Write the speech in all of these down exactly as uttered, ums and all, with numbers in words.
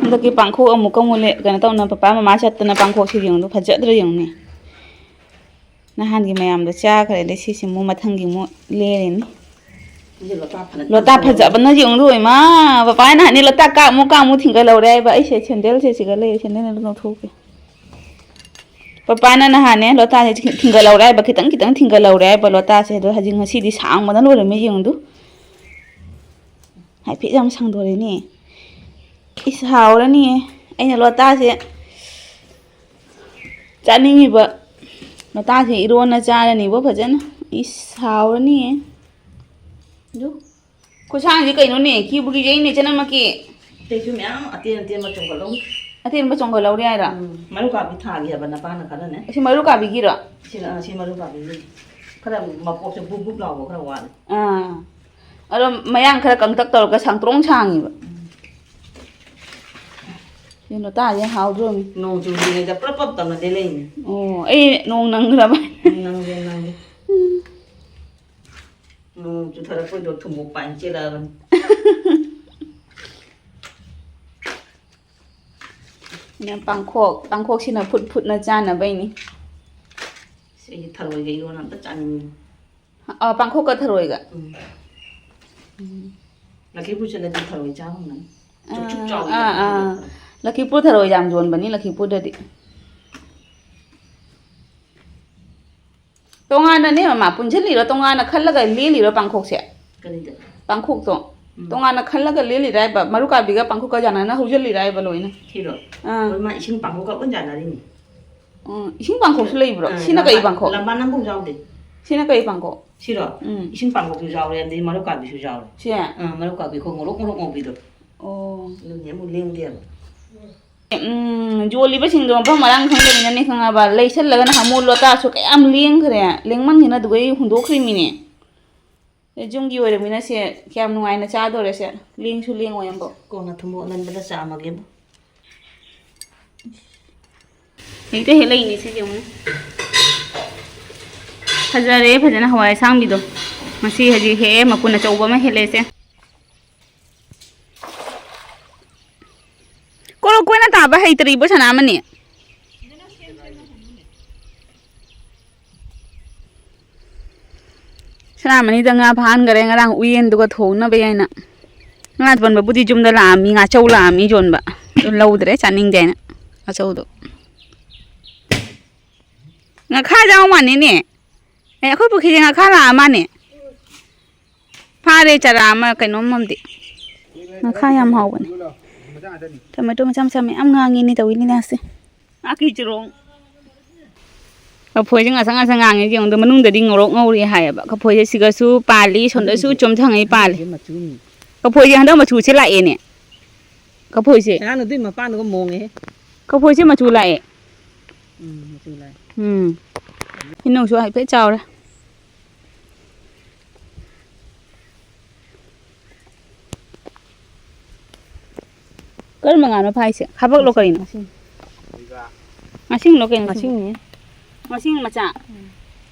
ꯍꯟꯗꯛꯀꯤ ꯄꯥꯡꯈꯣꯛ ꯑꯃꯨꯛꯀ ꯑꯃꯨꯛ ꯂꯦ-, ꯀꯩꯅꯣ ꯇꯧꯅ ꯄꯄꯥ ꯃꯃꯥ ꯆꯠꯇꯅ ꯄꯥꯡꯈꯣꯛꯁꯤ ꯌꯦꯡꯉꯨ, ꯐꯖꯗ꯭ꯔꯥ ꯌꯦꯡꯉꯨꯅꯦ꯫ ꯅꯍꯥꯟꯒꯤ ꯃꯌꯥꯝꯗꯣ ꯆꯥꯈ꯭ꯔꯦ, ꯂꯩ ꯁꯤꯁꯤ ꯑꯃꯨꯛ ꯃꯊꯪꯒꯤ ꯑꯃꯨꯛ ꯂꯦꯔꯤꯅꯤ꯫ ꯁꯤꯁꯦ ꯂꯣꯇꯥ ꯐꯅ ꯂꯣꯇꯥ ꯐꯖꯕꯅ ꯌꯦꯡꯉꯨ, ꯏꯃꯥ꯫ ꯄꯄꯥꯅ ꯅꯍꯥꯟꯅꯤ ꯂꯣꯇꯥ ꯀꯥ ꯑꯃꯨꯛ ꯀꯥ ꯑꯃꯨꯛ ꯊꯤꯡꯒꯠꯍꯧꯔꯦ ꯍꯥꯏꯕ꯫ ꯑꯩꯁꯦ ꯁꯦꯟꯗꯜꯁꯦ ꯁꯤꯒ ꯂꯩꯔꯦ, ꯁꯦꯟꯗꯜ ꯑꯗꯨꯝ ꯂꯧꯊꯣꯛꯀꯦ꯫ ꯄꯄꯥꯅ ꯅꯍꯥꯟꯅꯦ ꯂꯣꯇꯥꯁꯦ ꯊꯤꯡꯒꯠꯍꯧꯔꯦ ꯍꯥꯏꯕ, ꯈꯤꯇꯪ ꯈꯤꯇꯪ ꯊꯤꯡꯒꯠꯍꯧꯔꯦ ꯍꯥꯏꯕ ꯂꯣꯇꯥꯁꯦ꯫ ꯑꯗꯣ ꯍꯧꯖꯤꯛ ꯉꯁꯤꯗꯤ ꯁꯥꯡꯕꯅ ꯂꯣꯏꯔꯝꯃꯦ, ꯌꯦꯡꯉꯨꯗꯨ꯫ ꯍꯥꯏꯐꯦꯠ ꯌꯥꯝ ꯁꯥꯡꯗꯣꯔꯦꯅꯦ꯫ ꯏꯁ, ꯍꯥꯎꯔꯅꯤꯌꯦ꯫ ꯑꯩꯅ ꯂꯣꯇꯥꯁꯦ ꯆꯥꯅꯤꯡꯉꯤꯕ꯫ ꯂꯣꯇꯥꯁꯦ ꯏꯔꯣꯟꯅ ꯆꯥꯔꯅꯤꯕꯣ ꯐꯖꯅ꯫ ꯏꯁ, ꯍꯥꯎꯔꯅꯤꯌꯦ꯫ ꯑꯗꯨ ꯈꯨꯠꯁꯥꯡꯁꯦ ꯀꯩꯅꯣꯅꯦ? ꯀꯤꯕꯨ ꯀꯤꯖꯩꯅꯦ, ꯆꯅꯝꯃꯛꯀꯤ꯫ ꯑꯇꯩꯁꯨ ꯃꯌꯥꯝ ꯑꯇꯦꯟ ꯑꯇꯦꯟꯕ ꯆꯣꯡꯈꯠꯍꯧꯔꯤ꯫ ꯑꯇꯦꯟꯕ ꯆꯣꯡꯈꯠꯍꯧꯔꯤ ꯍꯥꯏꯔꯣ? ꯎꯝ, ꯃꯔꯨ ꯀꯥꯕꯤ ꯊꯥꯒꯦ ꯍꯥꯏꯕ ꯅꯄꯥꯅ ꯈꯔꯅꯦ꯫ ꯑꯁꯤ ꯃꯔꯨ ꯀꯥꯕꯤꯒꯤꯔꯣ? ꯁꯤ, ꯑ, ꯁꯤ ꯃꯔꯨ ꯀꯥꯕꯤꯒꯤ꯫ ꯈꯔ ꯃꯄꯣꯞꯁꯦ ꯕꯨꯞ ꯕꯨꯞ ꯂꯥꯎꯕ ꯈꯔ ꯋꯥꯠꯂꯤ꯫ ꯑꯥ꯫ ꯑꯗꯣ ꯃꯌꯥꯡ ꯈꯔ ꯀꯪꯇꯛ ꯇꯧꯔꯒ ꯁꯥꯡꯇ꯭ꯔꯣꯡ ꯁꯥꯡꯉꯤꯕ꯫ ꯎꯝ꯫ ꯀꯩꯅꯣ ꯇꯥꯁꯦ ꯍꯥꯎꯗ꯭ꯔꯣꯃꯤ꯫ ꯅꯣꯡ ꯆꯨꯗ꯭ꯔꯤꯉꯩꯗ ꯄ꯭ꯔꯞ ꯄ꯭ꯔꯞ ꯇꯧꯅ ꯂꯦꯜꯂꯛꯏꯅꯦ꯫ ꯑꯣ, ꯑꯩ ꯅꯣꯡ ꯅꯪꯈ꯭ꯔꯕ? ꯎꯝ, ꯅꯪꯗꯦ, ꯅꯪꯗꯦ꯫ ꯎꯝ꯫ ꯅꯣꯡ ꯆꯨꯊꯔꯛꯄꯩꯗꯣ ꯊꯨꯝꯃꯣꯛ ꯄꯥꯏꯅ ꯆꯦꯜꯂꯛꯑꯕꯅꯤ꯫ ꯄꯥꯡꯈꯣꯛ, ꯄꯥꯡꯈꯣꯛꯁꯤꯅ ꯐꯨꯠ ꯐꯨꯠꯅ ꯆꯥꯅꯕꯩꯅꯤ꯫ ꯑꯁ, ꯑꯩꯗꯤ ꯊꯔꯣꯏꯒ ꯏꯔꯣꯟ ꯑꯝꯇ ꯆꯥꯅꯤꯡꯉꯤ꯫ ꯑ, ꯄꯥꯡꯈꯣꯛꯀ ꯊꯔꯣꯏꯒ? ꯎꯝ꯫ ꯎꯝ꯫ ꯂꯛꯈꯤꯄꯨꯔ ꯆꯠꯂꯗꯤ ꯊꯔꯣꯏ ꯆꯥ ꯐꯪꯒꯅꯤ꯫ ꯑꯥ, ꯆꯨꯞ ꯆꯨꯞ ꯆꯥꯎꯋꯤ ꯑꯥ, ꯂꯛꯈꯤꯄꯨꯔ ꯑꯥ꯫ ꯊꯔꯣꯏ꯫ ꯂꯛꯈꯤꯄꯨꯔ ꯊꯔꯣꯏ ꯌꯥꯝ ꯌꯣꯟꯕꯅꯤ ꯂꯛꯈꯤꯄꯨꯔꯗꯗꯤ꯫ ꯇꯣꯉꯥꯟꯅꯅꯦ ꯃꯃꯥ, ꯄꯨꯟꯁꯤꯜꯂꯤꯔꯣ? ꯇꯣꯉꯥꯟꯅ ꯈꯜꯂꯒ ꯂꯦꯜꯂꯤꯔꯣ ꯄꯥꯡꯈꯣꯛꯁꯦ? ꯀꯔꯤꯗ? ꯄꯥꯡꯈꯣꯛꯇꯣ꯫ ꯎꯝ꯫ ꯇꯣꯉꯥꯟꯅ ꯈꯜꯂꯒ ꯂꯦꯜꯂꯤꯔꯥ ꯍꯥꯏꯕ? ꯃꯔꯨ ꯀꯥꯕꯤꯒ ꯄꯥꯡꯈꯣꯛꯀ ꯌꯥꯅꯅ ꯍꯧꯖꯤꯜꯂꯤꯔꯥ ꯍꯥꯏꯕ ꯂꯣꯏꯅ? ꯁꯤꯔꯣ? ꯑꯥ꯫ ꯍꯣꯏ, ꯃꯥ ꯏꯁꯤꯡ ꯄꯥꯡꯈꯣꯛꯀ ꯂꯣꯏ ꯌꯥꯅꯔꯤꯅꯤ꯫ ꯎꯝ, ꯏꯁꯤꯡ ꯄꯥꯡꯈꯣꯛꯁꯨ ꯂꯩꯕ꯭ꯔꯣ? ꯑꯥ, ꯁꯤꯅ ꯀꯩ ꯂꯝꯕꯥ-, ꯄꯥꯡꯈꯣꯛ? ꯂꯝꯕꯥ ꯅꯪꯕꯨ ꯌꯥꯎꯗꯦ꯫ ꯁꯤꯅ ꯀꯩ ꯄꯥꯡꯈꯣꯛ? ꯁꯤꯔꯣ? ꯎꯝ꯫ ꯏꯁꯤꯡ ꯄꯥꯡꯈꯣꯛꯁꯨ ꯌꯥꯎꯔꯦ, ꯑꯗꯩ ꯃꯔꯨ ꯀꯥꯕꯤꯁꯨ ꯌꯥꯎꯔꯦ꯫ ꯁꯤ? ꯑꯥ, ꯃꯔꯨ ꯀꯥꯕꯤ ꯈꯣꯡ ꯉꯧꯔꯣꯛ ꯉꯧꯔꯣꯛ ꯉꯧꯕꯤꯗꯣ꯫ ꯑꯣ꯫ ꯑꯗꯨꯅꯦ ꯑꯃꯨꯛ ꯂꯦꯡꯗꯦꯕ꯫ ꯎꯝ, ꯌꯣꯜꯂꯤꯕꯁꯤꯡꯗꯣ ꯃꯐꯝ ꯃꯔꯥꯡ ꯈꯪꯗꯕꯅꯤꯅꯅꯦ, ꯈꯪꯉꯕ? ꯂꯩꯁꯜꯂꯒꯅ ꯍꯥꯃꯨ ꯂꯣꯇꯥꯁꯨ ꯀꯌꯥꯝ ꯂꯦꯡꯈ꯭ꯔꯦ꯫ ꯂꯦꯡꯃꯟꯈꯤꯅ ꯑꯗꯨꯒꯩ ꯍꯨꯟꯗꯣꯛꯈ꯭ꯔꯤꯃꯤꯅꯦ꯫ ꯑꯦ, ꯌꯨꯝꯒꯤ ꯑꯣꯏꯔꯕꯅꯤꯅ ꯁꯦ ꯀꯌꯥꯝ ꯅꯨꯡꯉꯥꯏꯅ ꯆꯥꯗꯣꯔꯦ ꯁꯦ꯫ ꯂꯦꯡꯁꯨ ꯂꯦꯡꯉꯣꯏ ꯑꯝꯕꯣ꯫ ꯀꯣꯟꯅ ꯊꯨꯝꯃꯣꯛ ꯑꯅꯟꯕꯗ ꯆꯥꯝꯃꯒꯦꯕꯨ꯫ ꯍꯦꯛꯇ ꯍꯦꯛꯂꯛꯏꯅꯦ ꯁꯤꯁꯦ ꯑꯃꯨꯛ꯫ ꯐꯖꯔꯦ ꯐꯖꯅ ꯍꯋꯥꯏ ꯑꯁꯥꯡꯕꯤꯗꯣ꯫ ꯉꯁꯤ ꯍꯧꯖꯤꯛ ꯍꯦꯛꯑꯦ, ꯃꯄꯨꯟ ꯑꯆꯧꯕ ꯑꯃ ꯍꯦꯛꯂꯛꯑꯦ ꯁꯦ꯫ ꯀꯣꯏꯅ ꯇꯥꯕ ꯍꯩꯇ꯭ꯔꯤꯕꯣ ꯁꯅꯥꯃꯅꯤ? ꯁꯅꯥꯃꯅꯤꯗ ꯉꯥ ꯐꯥꯍꯟꯈꯔꯦ ꯉꯔꯥꯡ ꯎꯌꯦꯟꯗꯨꯒ ꯊꯣꯡꯅꯕ ꯍꯥꯏꯅ꯫ ꯉꯥ ꯌꯣꯟꯕꯕꯨꯗꯤ ꯌꯨꯝꯗ ꯂꯥꯛꯑꯝꯃꯤ, ꯉꯥꯆꯧ ꯂꯥꯛꯑꯝꯃꯤ ꯌꯣꯟꯕ꯫ ꯑꯗꯨ ꯂꯧꯗ꯭ꯔꯦ, ꯆꯥꯅꯤꯡꯗꯦ ꯍꯥꯏꯅ ꯉꯥꯆꯧꯗꯣ꯫ ꯉꯥꯈꯥ ꯌꯥꯎ ꯃꯥꯅꯤꯅꯦ꯫ ꯑꯦ, ꯑꯩꯈꯣꯏ ꯄꯨꯈ꯭ꯔꯤꯁꯦ ꯉꯥꯈꯥ ꯂꯥꯛꯑ ꯃꯥꯅꯦ꯫ ꯐꯥꯔꯦ ꯆꯔꯥ ꯑꯃ ꯀꯩꯅꯣꯝ ꯑꯃꯗꯤ꯫ ꯉꯥꯈꯥ ꯌꯥꯝ ꯍꯥꯎꯕꯅꯦ꯫ ꯇꯣꯃꯦꯇꯣ ꯃꯆꯥ ꯃꯆꯥ ꯃꯌꯥꯝ ꯉꯥꯡꯉꯤꯅꯦ ꯇꯧꯏ ꯂꯤꯂꯥꯁꯦ꯫ ꯉꯥꯀꯤ ꯆꯤꯔꯣꯡ꯫ ꯀꯐꯣꯏꯁꯦ ꯉꯁꯪ ꯉꯁꯪ ꯉꯥꯡꯉꯦ ꯌꯦꯡꯉꯨꯗ, ꯃꯅꯨꯡꯗꯗꯤ ꯉꯧꯔꯣꯛ ꯉꯧꯔꯤ ꯍꯥꯏꯌꯦꯕ꯫ ꯀꯐꯣꯏꯁꯦ ꯁꯤꯒꯁꯨ ꯄꯥꯜꯂꯤ, ꯁꯣꯝꯗꯁꯨ ꯆꯨꯝꯊꯪꯉꯩ ꯄꯥꯜꯂꯤ꯫ ꯁꯤ ꯃꯆꯨꯅꯤ꯫ ꯀꯐꯣꯏꯁꯦ ꯍꯟꯗꯛ ꯃꯆꯨꯁꯦ ꯂꯥꯛꯑꯦꯅꯦ꯫ ꯀꯐꯣꯏꯁꯦ꯫ ꯑꯉꯥꯡꯅ ꯑꯗꯨꯏ ꯃꯄꯥꯟꯗꯨꯒ ꯃꯣꯡꯉꯦꯍꯦ꯫ ꯀꯐꯣꯏꯁꯦ ꯃꯆꯨ ꯂꯥꯛꯑꯦ꯫ ꯎꯝ, ꯃꯆꯨ ꯂꯥꯛꯑꯦ꯫ ꯎꯝ꯫ ꯍꯩꯅꯧꯁꯨ ꯍꯥꯏꯐꯦꯠ ꯆꯥꯎꯔꯦ꯫ ꯀꯔꯝꯕ ꯉꯥꯅꯣ ꯐꯥꯏꯁꯦ? ꯈꯥꯕꯛꯂꯣ ꯀꯔꯤꯅꯣ? ꯉꯥꯁꯤꯡ꯫ ꯉꯥꯁꯤꯡꯂꯣ ꯀꯩꯅꯣ ꯁꯤꯕꯨ? ꯉꯥꯁꯤꯡꯅꯦ꯫ ꯉꯥꯁꯤꯡ ꯃꯆꯥ? ꯎꯝ꯫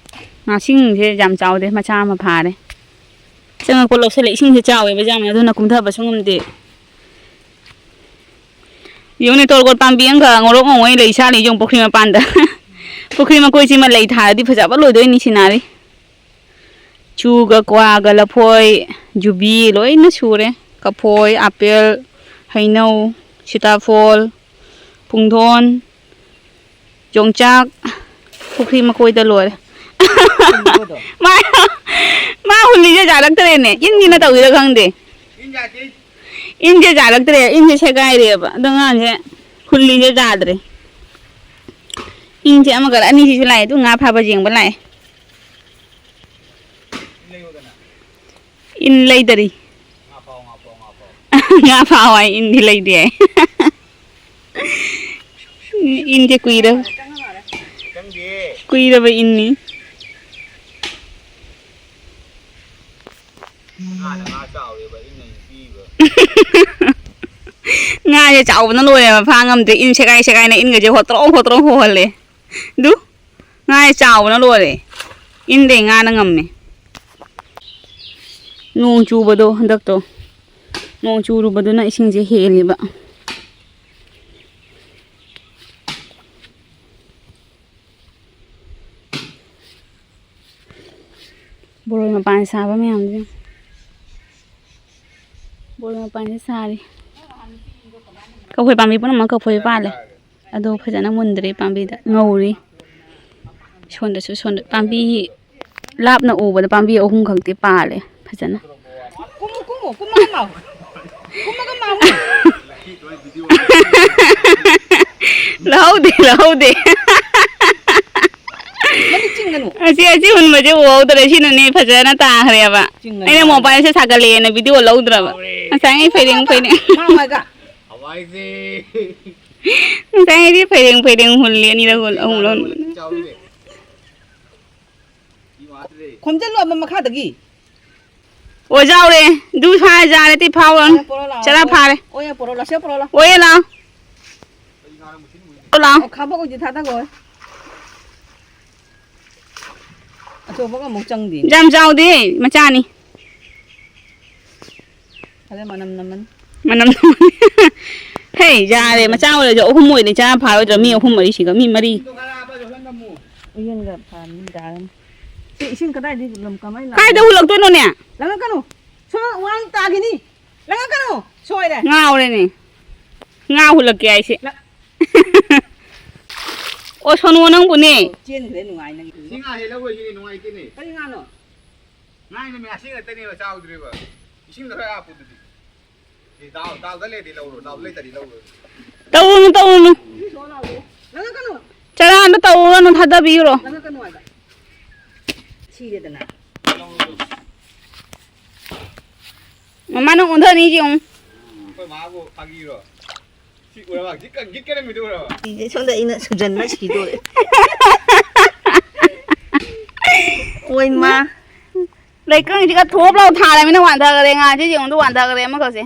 ꯉꯥꯁꯤꯡꯁꯦ ꯌꯥꯝ ꯆꯥꯎꯗꯦ, ꯃꯆꯥ ꯑꯃ ꯐꯥꯔꯦ꯫ ꯆꯪꯉꯛꯄ ꯂꯧꯁꯜꯂꯦ, ꯏꯁꯤꯡꯁꯦ ꯆꯥꯎꯋꯦꯕ ꯌꯥꯝꯅ, ꯑꯗꯨꯅ ꯀꯨꯝꯊꯕꯁꯨ ꯉꯝꯗꯦ꯫ ꯌꯦꯡꯉꯨꯅꯦ, ꯇꯣꯔꯕꯣꯠ ꯄꯥꯝꯕꯤ ꯑꯃꯒ ꯉꯧꯔꯣꯛ ꯉꯧꯉꯩ ꯂꯩ ꯁꯥꯠꯂꯤ, ꯌꯦꯡꯉꯨ, ꯄꯨꯈ꯭ꯔꯤ ꯃꯄꯥꯟꯗ꯫ ꯄꯨꯈ꯭ꯔꯤ ꯃꯀꯣꯏꯁꯤꯃ ꯂꯩ ꯊꯥꯔꯗꯤ ꯐꯖꯕ ꯂꯣꯏꯗꯣꯏꯅꯤ ꯁꯤꯅꯔꯤ꯫ ꯆꯨꯒ, ꯀ꯭ꯋꯥꯒ, ꯂꯐꯣꯏ, ꯌꯨꯕꯤ ꯂꯣꯏꯅ ꯁꯨꯔꯦ꯫ ꯀꯐꯣꯏ, ꯑꯥꯄꯦꯜ, ꯍꯩꯅꯧ, ꯁꯤꯇꯥꯐꯣꯜ, ꯄꯨꯡꯗꯣꯟ, ꯌꯣꯡꯆꯥꯛ, ꯄꯨꯈ꯭ꯔꯤ ꯃꯀꯣꯏꯗ ꯂꯣꯏꯔꯦ꯫ ꯃꯥ, ꯃꯥ ꯍꯨꯜꯂꯤꯁꯦ ꯌꯥꯔꯛꯇ꯭ꯔꯦꯅꯦ꯫ ꯏꯟꯒꯤꯅ ꯇꯧꯔꯤꯔ ꯈꯪꯗꯦ꯫ ꯏꯟꯁꯦ ꯌꯥꯔꯛꯇ꯭ꯔꯦ, ꯏꯟꯁꯦ ꯁꯦꯒꯥꯏꯔꯦꯕ꯫ ꯑꯗꯣ ꯑꯉꯥꯡꯁꯦ ꯍꯨꯜꯂꯤꯁꯦ ꯌꯥꯗ꯭ꯔꯦ꯫ ꯏꯟꯁꯦ ꯑꯃꯒ ꯑꯅꯤꯁꯤꯁꯨ ꯂꯥꯛꯑꯦ, ꯑꯗꯨ ꯉꯥ ꯐꯥꯕ ꯌꯦꯡꯕ ꯂꯥꯛꯑꯦ꯫ ꯏꯟ ꯂꯩꯗꯔꯤ꯫ ꯉꯥ ꯐꯥꯎ ꯍꯥꯏ, ꯏꯟꯗꯤ ꯂꯩꯗꯦ ꯍꯥꯏ꯫ ꯏꯟꯁꯦ ꯀꯨꯏꯔꯕ, ꯀꯨꯏꯔꯕ ꯏꯟꯅꯤ꯫ ꯉꯥꯁꯦ ꯆꯥꯎꯕꯅ ꯂꯣꯏꯔꯦꯕ, ꯐꯥ ꯉꯝꯗ꯭ꯔꯦ꯫ ꯏꯟ ꯁꯦꯒꯥꯏ ꯁꯦꯒꯥꯏꯅ ꯏꯟꯒꯁꯦ ꯍꯣꯠꯇ꯭ꯔꯣꯛ ꯍꯣꯠꯇ꯭ꯔꯣꯛ ꯍꯣꯍꯜꯂꯦ꯫ ꯑꯗꯨ ꯉꯥꯁꯦ ꯆꯥꯎꯕꯅ ꯂꯣꯏꯔꯦ꯫ ꯏꯟꯗꯩ ꯉꯥꯅ ꯉꯝꯃꯦ꯫ ꯅꯣꯡ ꯆꯨꯕꯗꯣ ꯍꯟꯗꯛꯇꯣ, ꯅꯣꯡ ꯆꯨꯔꯨꯕꯗꯨꯅ ꯏꯁꯤꯡꯁꯦ ꯍꯦꯜꯂꯤꯕ꯫ ꯕꯣꯔꯣꯏ ꯃꯄꯥꯟ ꯁꯥꯕ ꯃꯌꯥꯝꯁꯦ꯫ ꯕꯣꯔꯣꯏ ꯃꯄꯥꯟꯁꯦ ꯁꯥꯔꯤ꯫ ꯀꯐꯣꯏ ꯄꯥꯝꯕꯤ ꯄꯨꯝꯅꯃꯛ ꯀꯐꯣꯏ ꯄꯥꯜꯂꯦ꯫ ꯑꯗꯣ ꯐꯖꯅ ꯃꯨꯟꯗ꯭ꯔꯤ ꯄꯥꯝꯕꯤꯗ꯫ ꯉꯧꯔꯤ꯫ ꯁꯣꯝꯗꯁꯨ, ꯁꯣꯝꯗ ꯄꯥꯝꯕꯤ ꯂꯥꯞꯅ ꯎꯕꯗ ꯄꯥꯝꯕꯤ ꯑꯍꯨꯝ ꯈꯛꯇꯤ ꯄꯥꯜꯂꯦ ꯐꯖꯅ꯫ ꯀꯨꯝꯃꯨ, ꯀꯨꯝꯃꯨ, ꯀꯨꯝꯃꯒ ꯂꯥꯎ꯫ ꯀꯨꯝꯃꯒ ꯂꯥꯎ꯫ ꯂꯧꯍꯧꯗꯦ, ꯂꯧꯍꯧꯗꯦ꯫ ꯃꯗꯨ ꯆꯤꯡꯒꯅꯨ꯫ ꯑꯁꯤ, ꯑꯁꯤ ꯍꯨꯟꯕꯁꯦ ꯎꯍꯧꯗ꯭ꯔꯦ꯫ ꯁꯤꯅꯅꯦ ꯐꯖꯅ ꯇꯥꯈ꯭ꯔꯦꯕ꯫ ꯆꯤꯡꯒꯅꯨ꯫ ꯑꯩꯅ ꯃꯣꯕꯥꯏꯜꯁꯦ ꯁꯥꯒꯠꯂꯦꯅ ꯚꯤꯗꯤꯑꯣ ꯂꯧꯗ꯭ꯔꯕ꯫ ꯉꯁꯥꯏꯉꯩ ꯐꯩꯔꯦꯡ ꯐꯩꯔꯦꯡ꯫ ꯃꯥ ꯍꯥꯏꯒ꯫ ꯉꯁꯥꯏꯉꯩꯗꯤ ꯐꯩꯔꯦꯡ ꯐꯩꯔꯦꯡ ꯍꯨꯜꯂꯦ꯫ ꯑꯅꯤꯔꯛ ꯍꯨꯜ-, ꯑꯍꯨꯝꯂꯛ ꯍꯨꯜ-, ꯈꯣꯝꯖꯤꯜꯂꯣ ꯑꯃ ꯃꯈꯥꯗꯒꯤ꯫ ꯑꯣ, ꯌꯥꯎꯔꯦ꯫ ꯑꯗꯨ ꯐꯥ-, ꯌꯥꯔꯦ, ꯇꯤ ꯐꯥꯎꯔꯅꯨ꯫ ꯄꯣꯔꯣ ꯂꯥꯎ꯫ ꯆꯔꯥ ꯐꯥꯔꯦ꯫ ꯑꯣꯏ ꯄꯣꯔꯣ ꯂꯥꯎ, ꯁꯦ ꯄꯣꯔꯣ ꯂꯥꯎ꯫ ꯑꯣꯏꯌꯦ ꯂꯥꯎ꯫ ꯄꯣꯔꯣ ꯂꯥꯎ꯫ ꯑꯣ, ꯈꯥꯕꯣꯛ ꯑꯣꯏꯗꯤ ꯊꯥꯗꯈꯣ꯫ ꯑꯆꯧꯕꯒ ꯑꯃꯨꯛ ꯆꯪꯗꯦ꯫ ꯌꯥꯝ ꯆꯥꯎꯗꯦ, ꯃꯆꯥꯅꯤ꯫ ꯑꯗ ꯃꯅꯝ ꯅꯝꯃꯅꯤ꯫ ꯃꯅꯝ ꯅꯝꯃꯅꯤ꯫ ꯍꯦ, ꯌꯥꯔꯦ, ꯃꯆꯥ ꯑꯣꯏꯔꯁꯨ ꯑꯍꯨꯝ ꯑꯣꯏꯔꯗꯤ ꯆꯔꯥ ꯐꯥꯔꯣꯏꯗ꯭ꯔꯣ? ꯃꯤ ꯑꯍꯨꯝ ꯃꯔꯤꯁꯤꯒ, ꯃꯤ ꯃꯔꯤ꯫ ꯎꯌꯦꯟꯒ ꯐꯥꯔꯅꯤ ꯗꯥꯔꯝ꯫ ꯁꯤ ꯏꯁꯤꯡ ꯀꯗꯥꯏꯗꯒꯤ ꯂꯝ ꯀꯃꯥꯏꯅ ꯂꯥꯛꯀꯅꯤ? ꯀꯥꯏꯗ ꯍꯨꯜꯂꯛꯇꯣꯏꯅꯣꯅꯦ? ꯂꯪꯉꯛꯀꯅꯨ꯫ ꯁꯣ ꯋꯥꯡ ꯇꯥꯈꯤꯅꯤ꯫ ꯂꯪꯉꯛꯀꯅꯨ꯫ ꯁꯣꯏꯔꯦ꯫ ꯉꯥꯎꯔꯦꯅꯦ꯫ ꯉꯥ ꯍꯨꯜꯂꯛꯀꯦ ꯍꯥꯏꯁꯦ꯫ ꯂ- ꯑꯣ, ꯁꯣꯅꯨ ꯅꯪꯕꯨꯅꯦ꯫ ꯆꯦꯟꯈ꯭ꯔꯦ ꯅꯨꯡꯉꯥꯏ ꯅꯪꯒꯤ꯫ ꯁꯤ ꯉꯥ ꯍꯦꯛ ꯂꯧꯔꯣꯏꯁꯤꯅꯦ, ꯅꯨꯡꯉꯥꯏꯇꯦꯅꯦ꯫ ꯀꯔꯤ ꯉꯥꯅꯣ? ꯉꯥꯏꯅ ꯃꯤ ꯑꯁꯤ ꯉꯥꯛꯇꯅꯦꯕ ꯆꯥꯎꯗ꯭ꯔꯤꯕ꯫ ꯏꯁꯤꯡꯗ ꯈꯔ ꯍꯥꯞꯄꯨꯗꯨꯗꯤ꯫ ꯑꯦ, ꯗꯥꯎ-, ꯗꯥꯎꯗ ꯂꯩꯔꯗꯤ ꯂꯧꯔꯣ, ꯗꯥꯎꯗ ꯂꯩꯇ꯭ꯔꯗꯤ ꯂꯧꯔꯣ꯫ ꯇꯧꯔꯨꯅꯨ, ꯇꯧꯔꯨꯅꯨ꯫ ꯁꯣ ꯂꯥꯎꯔꯦ꯫ ꯂꯪꯉꯛꯀꯅꯨ꯫ ꯆꯔꯥ ꯑꯝꯇ ꯇꯧꯔꯨꯔꯅꯨ, ꯊꯥꯗꯕꯤꯈ꯭ꯔꯣ꯫ ꯂꯪꯉꯛꯀꯅꯨ ꯍꯥꯏꯕ꯫ ꯁꯤꯔꯦꯗꯅ꯫ ꯃꯃꯥ ꯅꯪ ꯑꯣꯟꯊꯅꯤ ꯌꯦꯡꯉꯨ꯫ ꯑꯩꯈꯣꯏ ꯃꯥꯕꯨ ꯐꯥꯒꯤꯔꯣ? ꯁꯤ ꯎꯔꯕ? ꯒꯤꯠꯀ-, ꯒꯤꯠꯀ ꯅꯝꯃꯤꯗꯣ ꯎꯔꯕ? ꯁꯤꯁꯦ ꯁꯣꯝꯗ ꯑꯩꯅ ꯁꯨꯖꯟꯕ ꯁꯤꯗꯣꯔꯦ꯫ ꯑꯣꯏ ꯃꯥ꯫ ꯂꯩꯀꯪꯁꯤꯒ ꯊꯣꯞ ꯂꯥꯎ ꯊꯥꯔꯃꯤꯅ ꯋꯥꯟꯊꯈꯔꯦ꯫ ꯉꯥꯁꯦ ꯌꯦꯡꯉꯨꯗ ꯋꯥꯟꯊꯈꯔꯦ ꯑꯃꯈꯛꯁꯦ꯫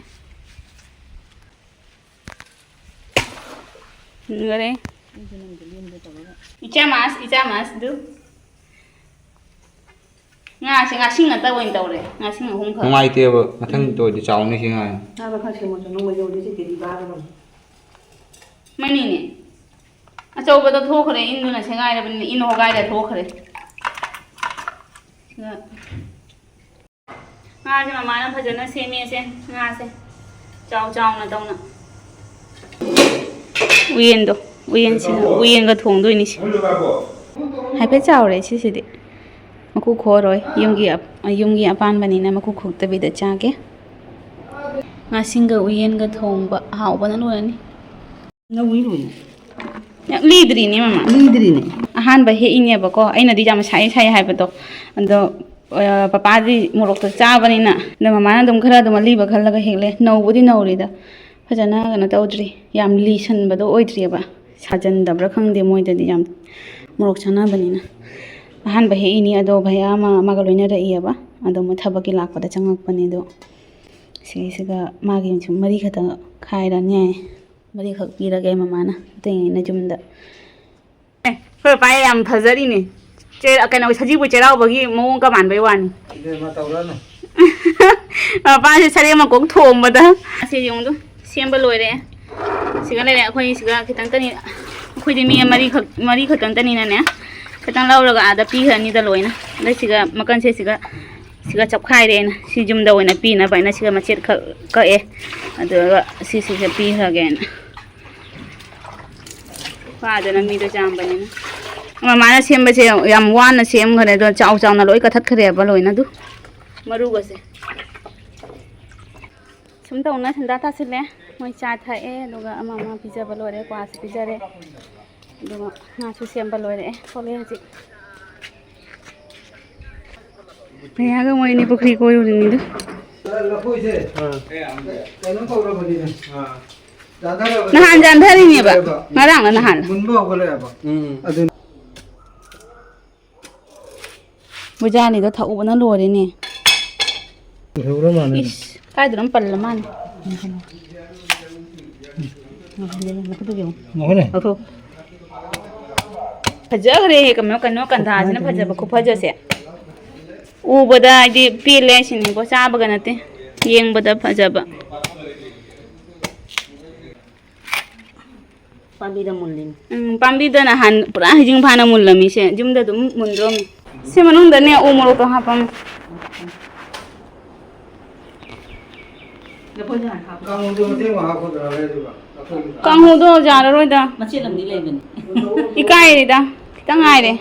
ꯃꯨꯟꯈꯔꯦ꯫ ꯏꯆꯥ ꯃꯥꯁ, ꯏꯆꯥ ꯃꯥꯁ ꯗꯨ꯫ ꯉꯥꯁꯦ ꯉꯥꯁꯤꯡ ꯉꯥꯛꯇ ꯑꯣꯏꯅ ꯇꯧꯔꯦ꯫ ꯉꯥꯁꯤꯡ ꯑꯍꯨꯝꯈꯛ꯫ ꯅꯨꯡꯉꯥꯏꯇꯦꯕ꯫ ꯃꯊꯪ ꯎꯝ꯫ ꯇꯧꯔꯗꯤ ꯆꯥꯎꯅꯤ ꯁꯤ ꯉꯥ꯫ ꯉꯥꯗꯣ ꯈꯔ ꯁꯦꯝꯃꯣ, ꯆꯅꯨ ꯃꯌꯨꯝꯗ ꯁꯤ ꯀꯦꯖꯤ ꯐꯥꯗꯕꯅꯤ꯫ ꯃꯅꯤꯅꯦ꯫ ꯑꯆꯧꯕꯗ ꯊꯣꯛꯈ꯭ꯔꯦ, ꯏꯟꯗꯨꯅ ꯁꯦꯒꯥꯏꯔꯕꯅꯤꯅ ꯏꯟ ꯍꯣꯒꯥꯏꯔ ꯊꯣꯛꯈ꯭ꯔꯦ꯫ ꯁꯤꯗ ꯉꯥꯁꯦ ꯃꯃꯥꯅ ꯐꯖꯅ ꯁꯦꯝꯃꯦꯁꯦ꯫ ꯉꯥꯁꯦ ꯆꯥꯎ ꯆꯥꯎꯅ ꯇꯧꯅ꯫ ꯎꯌꯦꯟꯗꯣ, ꯎꯌꯦꯟꯁꯤꯒ, ꯎꯌꯦꯟꯒ ꯊꯣꯡꯗꯣꯏꯅꯤ ꯁꯤ꯫ ꯍꯥꯏꯐꯦꯠ ꯆꯥꯎꯔꯦ ꯁꯤꯁꯤꯗꯤ꯫ ꯃꯀꯨ ꯈꯣꯛꯑꯔꯣꯏ꯫ ꯌꯨꯝꯒꯤ ꯑꯞ-, ꯌꯨꯝꯒꯤ ꯑꯄꯥꯟꯕꯅꯤꯅ ꯃꯀꯨ ꯈꯣꯛꯇꯕꯤꯗ ꯆꯥꯒꯦ꯫ ꯉꯥꯁꯤꯡꯒ ꯎꯌꯦꯟꯒ ꯊꯣꯡꯕ ꯍꯥꯎꯕꯅ ꯂꯣꯏꯔꯅꯤ꯫ ꯅꯧꯏ ꯂꯣꯏꯅ꯫ ꯂꯤꯗ꯭ꯔꯤꯅꯦ ꯃꯃꯥ꯫ ꯂꯤꯗ꯭ꯔꯤꯅꯦ꯫ ꯑꯍꯥꯟꯕ ꯍꯦꯛꯏꯅꯦꯕꯀꯣ꯫ ꯑꯩꯅꯗꯤ ꯌꯥꯝ ꯁꯥꯏ ꯁꯥꯏ ꯍꯥꯏꯕꯗꯣ꯫ ꯑꯗꯣ, ꯑ, ꯄꯄꯥꯗꯤ ꯃꯣꯔꯣꯛꯇꯣ ꯆꯥꯕꯅꯤꯅ꯫ ꯑꯗꯣ ꯃꯃꯥꯅ ꯑꯗꯨꯝ ꯈꯔ ꯑꯗꯨꯝ ꯑꯂꯤꯕ ꯈꯜꯂꯒ ꯍꯦꯛꯂꯦ꯫ ꯅꯧꯕꯨꯗꯤ ꯅꯧꯔꯤꯗ꯫ ꯐꯖꯅ ꯀꯩꯅꯣ ꯇꯧꯗ꯭ꯔꯤ꯫ ꯌꯥꯝ ꯂꯤꯁꯟꯕꯗꯣ ꯑꯣꯏꯗ꯭ꯔꯤꯑꯕ꯫ ꯁꯥꯖꯟꯗꯕ꯭ꯔꯥ ꯈꯪꯗꯦ ꯃꯣꯏꯗꯗꯤ ꯌꯥꯝ ꯃꯣꯔꯣꯛ ꯆꯥꯅꯕꯅꯤꯅ꯫ ꯑꯍꯥꯟꯕ ꯍꯦꯛꯏꯅꯤ ꯑꯗꯣ ꯚꯩꯌꯥ ꯑꯃ ꯑꯃꯒ ꯂꯣꯏꯅꯔꯛꯏꯑꯕ꯫ ꯑꯗꯣ ꯃꯣꯏ ꯊꯕꯛꯀꯤ ꯂꯥꯛꯄꯗ ꯆꯪꯉꯛꯄꯅꯦ ꯑꯗꯣ꯫ ꯁꯤꯁꯤꯒ ꯃꯥꯒꯤ ꯁꯨꯝ ꯃꯔꯤ ꯈꯛꯇ ꯈꯥꯏꯔꯅꯤ ꯍꯥꯏ꯫ ꯃꯔꯤꯈꯛ ꯄꯤꯔꯒꯦ ꯃꯃꯥꯅ꯫ ꯑꯇꯩꯉꯩꯅ ꯌꯨꯝꯗ꯫ ꯑꯦ, ꯑꯩꯈꯣꯏ ꯄꯥ ꯌꯥꯝ ꯐꯖꯔꯤꯅꯦ꯫ ꯆꯦ-, ꯀꯩꯅꯣ, ꯁꯖꯤꯕꯨ ꯆꯩꯔꯥꯎꯕꯒꯤ ꯃꯑꯣꯡꯒ ꯃꯥꯟꯕꯩ ꯋꯥꯅꯤ꯫ ꯏꯕꯦꯝꯃ, ꯇꯧꯔꯅꯨ꯫ ꯃꯄꯥꯁꯦ ꯁꯔꯦꯡ ꯃꯀꯣꯛ ꯊꯣꯡꯕꯗ꯫ ꯑꯁꯤ ꯌꯦꯡꯉꯨꯗꯨ, ꯁꯦꯝꯕ ꯂꯣꯏꯔꯦ꯫ ꯁꯤꯒ ꯂꯩꯔꯦ, ꯑꯩꯈꯣꯏ ꯁꯤꯒ ꯈꯤꯇꯪꯇꯅꯤ꯫ ꯑꯩꯈꯣꯏꯗꯤ ꯃꯤ ꯃꯔꯤꯈꯛ, ꯃꯔꯤ ꯈꯛꯇꯪꯇꯅꯤꯅꯅꯦ꯫ ꯈꯤꯇꯪ ꯂꯧꯔꯒ ꯑꯥꯗ ꯄꯤꯈ꯭ꯔꯅꯤꯗ ꯂꯣꯏꯅ꯫ ꯑꯗ ꯁꯤꯒ ꯃꯀꯟꯁꯦ ꯁꯤꯒ, ꯁꯤꯒ ꯆꯞꯈꯥꯏꯔꯦꯅ꯫ ꯁꯤ ꯌꯨꯝꯗ ꯑꯣꯏꯅ ꯄꯤꯅꯕ ꯍꯥꯏꯅ ꯁꯤꯒ ꯃꯆꯦꯠ ꯈꯛ ꯀꯛꯑꯦ꯫ ꯑꯗꯨꯒ ꯁꯤꯁꯤꯒ ꯄꯤꯈ꯭ꯔꯒꯦꯅ꯫ ꯋꯥꯗꯅ ꯃꯤꯗꯣ ꯌꯥꯝꯕꯅꯤꯅ꯫ ꯃꯃꯥꯅ ꯁꯦꯝꯕꯁꯦ ꯌꯥꯝ ꯋꯥꯅ ꯁꯦꯝꯈ꯭ꯔꯦ꯫ ꯑꯗꯣ ꯆꯥꯎ ꯆꯥꯎꯅ ꯂꯣꯏ ꯀꯛꯊꯠꯈ꯭ꯔꯦꯕ ꯂꯣꯏꯅ꯫ ꯑꯗꯨ ꯃꯔꯨꯒꯁꯦ꯫ ꯁꯨꯝ ꯇꯧꯅ ꯁꯟꯗꯥ ꯇꯥꯁꯤꯜꯂꯦ꯫ ꯃꯣꯏ ꯆꯥ ꯊꯛꯑꯦ, ꯑꯗꯨꯒ ꯑꯃ ꯑꯃ ꯄꯤꯖꯕ ꯂꯣꯏꯔꯦ, ꯀ꯭ꯋꯥꯁꯨ ꯄꯤꯖꯔꯦ, ꯑꯗꯨꯒ ꯉꯥꯁꯨ ꯁꯦꯝꯕ ꯂꯣꯏꯔꯦ꯫ ꯊꯣꯛꯂꯛꯑꯦ ꯍꯧꯖꯤꯛ꯫ ꯃꯌꯥꯒ ꯃꯣꯏ ꯑꯅꯤ ꯄꯨꯈ꯭ꯔꯤ ꯀꯣꯏꯔꯨꯔꯤꯅꯤꯗ꯫ ꯂꯐꯣꯏꯁꯦ ꯀꯩꯅꯣ ꯇꯧꯔꯕꯅꯤꯅꯦ꯫ ꯅꯍꯥꯟ ꯌꯥꯟꯊꯔꯤꯅꯦꯕ꯫ ꯉꯔꯥꯡꯂ ꯅꯍꯥꯟꯂ? ꯃꯨꯟꯕ ꯍꯧꯒꯠꯂꯛꯑꯦꯕ꯫ ꯎꯝ꯫ ꯑꯗꯨꯅ ꯃꯣꯏꯖꯥꯅꯤꯗꯣ ꯊꯛꯎꯕꯅ ꯂꯣꯏꯔꯦꯅꯦ꯫ ꯂꯣꯏꯍꯧꯔ ꯃꯥꯜꯂꯦ꯫ ꯏꯁ, ꯀꯥꯏꯗꯅꯣꯝ ꯄꯜꯂ ꯃꯥꯜꯂꯦ꯫ ꯉꯧꯈꯠꯂꯦ꯫ ꯂꯧꯊꯣꯛ꯫ ꯐꯖꯈ꯭ꯔꯦꯍꯦ, ꯀꯩꯅꯣ, ꯀꯩꯅꯣ, ꯀꯟꯗꯥꯁꯤꯅ ꯐꯖꯕ ꯈꯨꯐꯖꯁꯦ꯫ ꯎꯕꯗ ꯍꯥꯏꯗꯤ ꯄꯦꯜꯂꯦ ꯍꯥꯏꯁꯤꯅꯤꯀꯣ, ꯆꯥꯕꯒ ꯅꯠꯇꯦ, ꯌꯦꯡꯕꯗ ꯐꯖꯕ꯫ ꯄꯥꯝꯕꯤꯗ ꯃꯨꯜꯂꯤꯅꯤ꯫ ꯎꯝ, ꯄꯥꯝꯕꯤꯗ ꯅꯍꯥꯟ ꯄꯨꯔꯥ ꯍꯩꯖꯤꯡ ꯐꯥꯅ ꯃꯨꯜꯂꯝꯃꯤꯁꯦ, ꯌꯨꯝꯗ ꯑꯗꯨꯝ ꯃꯨꯟꯗ꯭ꯔꯣꯝ꯫ ꯁꯤ ꯃꯅꯨꯡꯗꯅꯦ ꯎ ꯃꯣꯔꯣꯛꯇꯣ ꯍꯥꯞꯄꯝꯃꯦ꯫ ꯑꯩꯈꯣꯏꯅ ꯍꯥꯟꯅ ꯍꯥꯞꯄ꯫ ꯀꯥꯡꯍꯧꯗꯣ ꯃꯇꯦꯡ ꯄꯥꯡ ꯍꯥꯞꯀꯗ꯭ꯔꯥ ꯍꯥꯏꯗꯨꯕ? ꯑꯩꯈꯣꯏꯒꯤ ꯀꯥꯡꯍꯧꯗꯣ ꯌꯥꯔꯔꯣꯏꯗ꯫ ꯃꯆꯦꯠ ꯑꯃꯗꯤ ꯂꯩꯕꯅꯤ꯫ ꯏꯀꯥꯏꯔꯦꯗ꯫ ꯈꯤꯇꯪ ꯉꯥꯏꯔꯦ꯫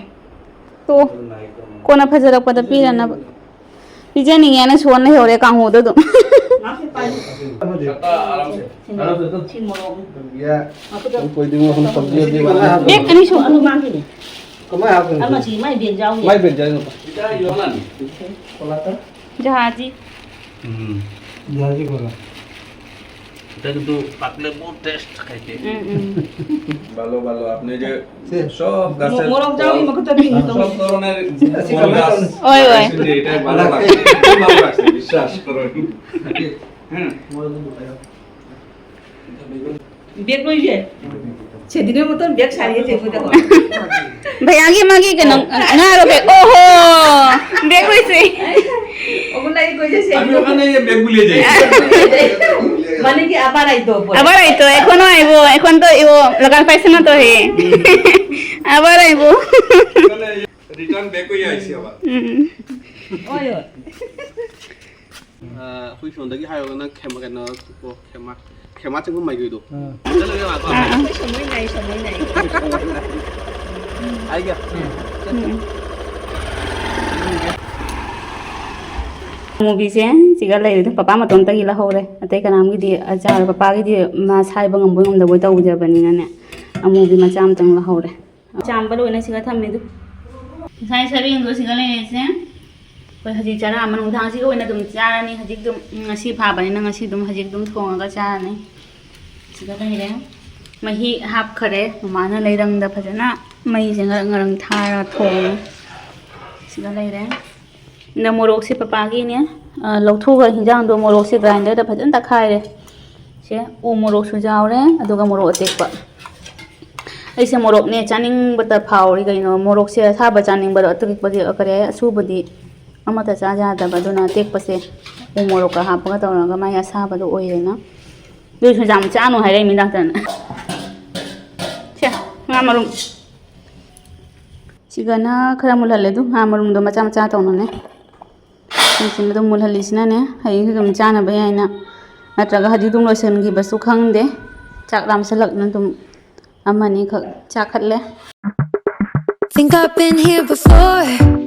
ꯇꯣ꯫ ꯀꯣꯟꯅ ꯐꯖꯔꯛꯄꯗ ꯄꯤꯔꯅꯕ꯫ ꯄꯤꯖꯅꯤꯡꯉꯦꯅ ꯁꯣꯟ ꯂꯩꯍꯧꯔꯦ ꯀꯥꯡꯍꯧꯗꯣ ꯑꯗꯨꯝ꯫ ꯉꯥꯛꯇ ꯄꯥꯏꯌꯨ꯫ ꯑꯃꯗꯤ ꯁꯤ ꯃꯣꯔꯣꯛ꯫ ꯌꯥ꯫ ꯉꯥꯛꯇ ꯀꯣꯏꯗꯤ ꯃꯣꯔꯣꯛ ꯁꯕꯖꯤ ꯑꯗꯤ ꯕꯦꯛ ꯑꯅꯤ ꯁꯨ꯫ ꯑꯗꯨ ꯃꯥꯒꯤꯅꯤ꯫ ꯀꯃꯥꯏ ꯍꯥꯞꯀꯅꯤ? ꯑꯃꯁꯤ ꯃꯥꯏ ꯕꯦꯟ ꯌꯥꯎꯅꯤ꯫ ꯃꯥꯏ ꯕꯦꯟ ꯌꯥꯎꯅꯤ꯫ ꯀꯣꯂꯥꯇ? ꯖꯍꯥꯖꯤ꯫ ꯎꯝ꯫ ꯖꯍꯥꯖꯤ ꯀꯣꯂꯥ꯫ এটা কিন্তু পাকলে বহুত টেস্ট খাইতে। ꯎꯝ, ꯎꯝ꯫ ভালো, ভালো। আপনি যে সে সব গাছের ꯃꯣꯔꯣꯛ ꯌꯥꯎꯏ, ꯐল, ꯃꯈꯨꯠꯇ ꯄꯤꯡ ꯇꯧꯏ꯫ সব ধরনের আচ্ছা, ফল আচ্ছা। গাছ অয়, অয়। লাগাইছেন যে এটা ভালো লাগছে, খুব ভালো লাগছে, বিশ্বাস করুন। হ্যাঁ। ꯃꯣꯔꯣꯛ ꯑꯗꯨꯝ ꯄꯨꯔꯛꯑꯣ꯫ ꯕꯦꯛ ꯂꯣꯏꯁꯦ꯫ ꯁꯦꯗꯤꯅꯦ ꯃꯇꯣꯟ ꯕꯦꯛ ꯁꯥꯔꯤꯁꯦ ꯃꯣꯏꯗꯀꯣ꯫ ꯚꯩꯌꯥꯒꯤ ꯃꯥꯒꯤ ꯀꯩꯅꯣ ꯉꯥꯔꯣ ꯕꯦꯛ? ꯑꯣꯍꯣ! ꯕꯦꯛ ꯂꯣꯏꯁꯦ꯫ ꯑꯣ, ꯂꯩ ꯀꯣꯏꯁꯦ ꯁꯦ꯫ আমি ওখানে গিয়ে ব্যাগ ভুলিয়ে যাই। মানে কি আবার আইতো পরে? আবার আইতো, এখনো আইবো, এখন তো ইও লাগান পাইছে না তো হে। আবার আইবো। ওখানে রিটার্ন ব্যাক হয়ে আইছি আবার। ꯎꯝ꯫ ꯑꯣꯏ, ꯑꯣꯏ꯫ ꯑ, ꯑꯩꯈꯣꯏ ꯁꯣꯝꯗꯒꯤ ꯍꯥꯏꯔꯒꯅ ꯈꯦꯃ-, ꯀꯩꯅꯣ, ꯑꯣ, ꯈꯦꯃꯥ, ꯈꯦꯃꯥ ꯆꯪꯕꯝ ꯃꯥꯏꯀꯩꯗꯣ꯫ ꯑꯥ꯫ ꯆꯠꯂꯒ ꯂꯥꯛꯄ꯫ ꯑꯥ, ꯑꯥ꯫ ꯑꯩꯈꯣꯏ ꯁꯣꯃꯣꯏ ꯅꯥꯏ, ꯁꯣꯃꯣꯏ ꯅꯥꯏ꯫ ꯍꯥꯏꯒꯦ꯫ ꯎꯝ꯫ ꯑꯃꯨꯕꯤꯁꯦ ꯁꯤꯒ ꯂꯩꯔꯦ꯫ ꯄꯄꯥ ꯃꯇꯣꯝꯇꯒꯤ ꯂꯧꯍꯧꯔꯦ꯫ ꯑꯇꯩ ꯀꯅꯥꯝꯒꯤꯗꯤ ꯑꯆꯥꯔ ꯄꯄꯥꯒꯤꯗꯤ ꯃꯥ ꯁꯥꯏꯕ ꯉꯝꯕꯣꯏ ꯉꯝꯗꯕꯣꯏ ꯇꯧꯖꯕꯅꯤꯅꯅꯦ꯫ ꯑꯃꯨꯕꯤ ꯃꯆꯥ ꯑꯃꯇꯪ ꯂꯧꯍꯧꯔꯦ꯫ ꯆꯥꯝꯕ ꯂꯣꯏꯅ ꯁꯤꯒ ꯊꯝꯃꯦ ꯑꯗꯨ꯫ ꯉꯁꯥꯏ ꯁꯔꯦꯡꯗꯣ ꯁꯤꯒ ꯂꯩꯔꯦꯁꯦ꯫ ꯑꯩꯈꯣꯏ ꯍꯧꯖꯤꯛ ꯆꯔꯥ ꯑꯃ ꯅꯨꯡꯗꯥꯡꯁꯤꯒ ꯑꯣꯏꯅ ꯑꯗꯨꯝ ꯆꯥꯔꯅꯤ꯫ ꯍꯧꯖꯤꯛ ꯑꯗꯨꯝ, ꯎꯝ, ꯉꯁꯤ ꯐꯥꯕꯅꯤꯅ ꯉꯁꯤ ꯑꯗꯨꯝ ꯍꯧꯖꯤꯛ ꯑꯗꯨꯝ ꯊꯣꯡꯉꯒ ꯆꯥꯔꯅꯤ꯫ ꯁꯤꯒ ꯂꯩꯔꯦ꯫ ꯃꯍꯤ ꯍꯥꯞꯈꯔꯦ꯫ ꯃꯃꯥꯅ ꯂꯩꯔꯪꯗ ꯐꯖꯅ ꯃꯩꯁꯦ ꯉꯔꯪ ꯉꯔꯪ ꯊꯥꯔ ꯊꯣꯡꯉꯦ꯫ ꯁꯤꯒ ꯂꯩꯔꯦ꯫ ꯑꯗ ꯃꯣꯔꯣꯛꯁꯦ ꯄꯄꯥꯒꯤꯅꯦ꯫ ꯑ, ꯂꯧꯊꯣꯛꯑꯒ ꯍꯤꯟꯖꯥꯡꯗꯣ ꯃꯣꯔꯣꯛꯁꯦ ꯒ꯭ꯔꯥꯏꯟꯗꯔꯗ ꯐꯖꯅ ꯇꯛꯈꯥꯏꯔꯦ꯫ ꯁꯦ ꯎ ꯃꯣꯔꯣꯛꯁꯨ ꯌꯥꯎꯔꯦ, ꯑꯗꯨꯒ ꯃꯣꯔꯣꯛ ꯑꯇꯦꯛꯄ꯫ ꯑꯩꯁꯦ ꯃꯣꯔꯣꯛꯅꯦ ꯆꯥꯅꯤꯡꯕꯇ ꯐꯥꯎꯔꯤ ꯀꯩꯅꯣ꯫ ꯃꯣꯔꯣꯛꯁꯦ ꯑꯁꯥꯕ ꯆꯥꯅꯤꯡꯕꯗꯣ, ꯑꯇꯦꯛꯄꯗꯤ, ꯀꯔꯤ ꯍꯥꯏ, ꯑꯁꯨꯕꯗꯤ ꯑꯃꯠꯇ ꯆꯥ ꯌꯥꯗꯕ, ꯑꯗꯨꯅ ꯑꯇꯦꯛꯄꯁꯦ ꯎ ꯃꯣꯔꯣꯛꯀ ꯍꯥꯞꯄꯒ ꯇꯧꯔꯒ ꯃꯥꯏ ꯑꯁꯥꯕꯗꯣ ꯑꯣꯏꯔꯦꯅ꯫ ꯑꯗꯨꯏꯁꯨ ꯌꯥꯝ ꯆꯥꯅꯨ ꯍꯥꯏꯔꯛꯏꯃꯤ ꯗꯥꯛꯇꯔꯅ꯫ ꯁꯦ, ꯉꯥ ꯃꯔꯨꯝ꯫ ꯁꯤꯒꯅ ꯈꯔ ꯃꯨꯜꯍꯜꯂꯦ ꯑꯗꯨ, ꯉꯥ ꯃꯔꯨꯝꯗꯣ ꯃꯆꯥ ꯃꯆꯥ ꯇꯧꯅꯅꯦ꯫ ꯁꯤꯁꯤꯅ ꯑꯗꯨꯝ ꯃꯨꯜꯍꯜꯂꯤꯁꯤꯅꯅꯦ, ꯍꯌꯦꯡꯁꯨ ꯑꯗꯨꯝ ꯆꯥꯅꯕ ꯌꯥꯏꯅ ꯅꯠꯇ꯭ꯔꯒ ꯍꯧꯖꯤꯛ ꯑꯗꯨꯝ ꯂꯣꯏꯁꯤꯟꯈꯤꯕꯁꯨ ꯈꯪꯗꯦ꯫ ꯆꯥꯛ ꯂꯥꯝꯁꯜꯂꯛꯅ ꯑꯗꯨꯝ ꯑꯃꯅꯤꯈꯛ ꯆꯥꯈꯠꯂꯦ꯫ Think I've been here before.